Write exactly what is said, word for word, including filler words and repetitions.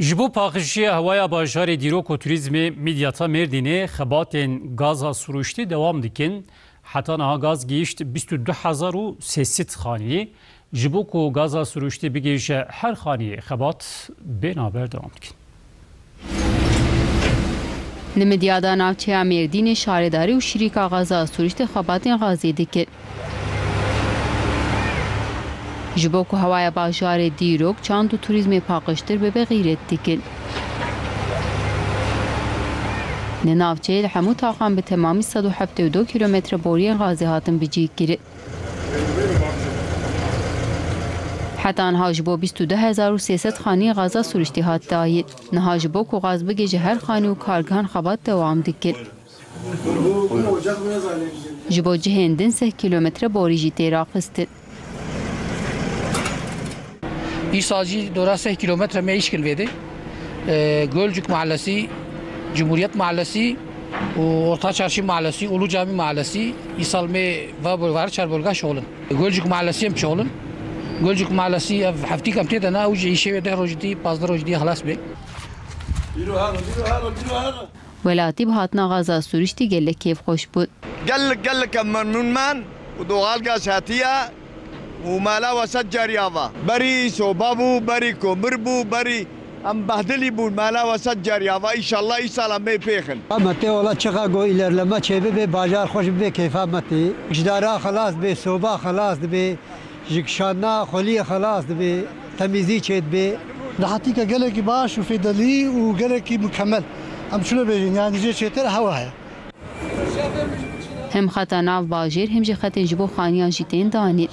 Ji bo paqijiyê hewaya bajarê dîrok û turîzmê Midyata Mêrdînê xebatên gaza sirûştî dewam dikin. Heta niha gaz gihişt bîst û du hezar û sê sed xaniyê. Ji bo ku gaza sirûştî bigihîje her xaniyê, xebat bêna berdewam dikin. Li Midyada navçeya Mêrdînê şaredarî û şirîka gaza sirûştî xebatên gazê dikin. Ji bo ku hewaya bajarê dîrok, çand û turîzmê paqijtir bibe, xîret dikin. Li navçeyê li hemû taxan bi temamî sed û heftê û du kîlometre boriyên gazê hatin bicîkirin. Heta niha ji bo bîst û du hezar û sê sed xanî gaza sirûştî hat dayîn. Niha ji bo ku gaz bigihîje her xanî û kargehan xebat dewam dikin. Ji bo cihên din sih kîlometre borî jî tê raxistin. Îsal jî dora sih kîlometre me îşkin vêdê. E, Gölcük Mahallesi, Cumhuriyet Mahallesi û Orta Çarşı Mahallesi, Ulu Cami Mahallesi, îsal me va bol-, var çar bolga şoxlin. Gölcük Mahallesi em şoxlin. Gölcük Mahallesi ev heftîk em tê de na, ew jî îşê wê deh rojî dî, pazdeh rojî dî xilas bê. Welatî bi hatina gaza sirûştî gelek kêfxweş bûn. Gelek gelek em memnûn man û doğalgaz hatiye û mala we sed carî ava. Berî soba bû, berî komir bû, berî em behdilî bûn, mala we sed carî ava. Înşallah îsal em ê pêxin. Em tê wela çiqa go îlerleme çê bibe, bajar xweş bibe, kêfa me tê. Ji dara xilas dibe, soba xilas dibe. Ji kişandina xweliyê xelas dibe, temîzî çêdibe. Dahatîke gelekî baş û fêdelî û gelekî mukemel. Em çilo bêjin, yani jê çêtir hewa heye. Hem xeta nav bajêr, hem jî xetên ji bo xaniyan jî tên danîn.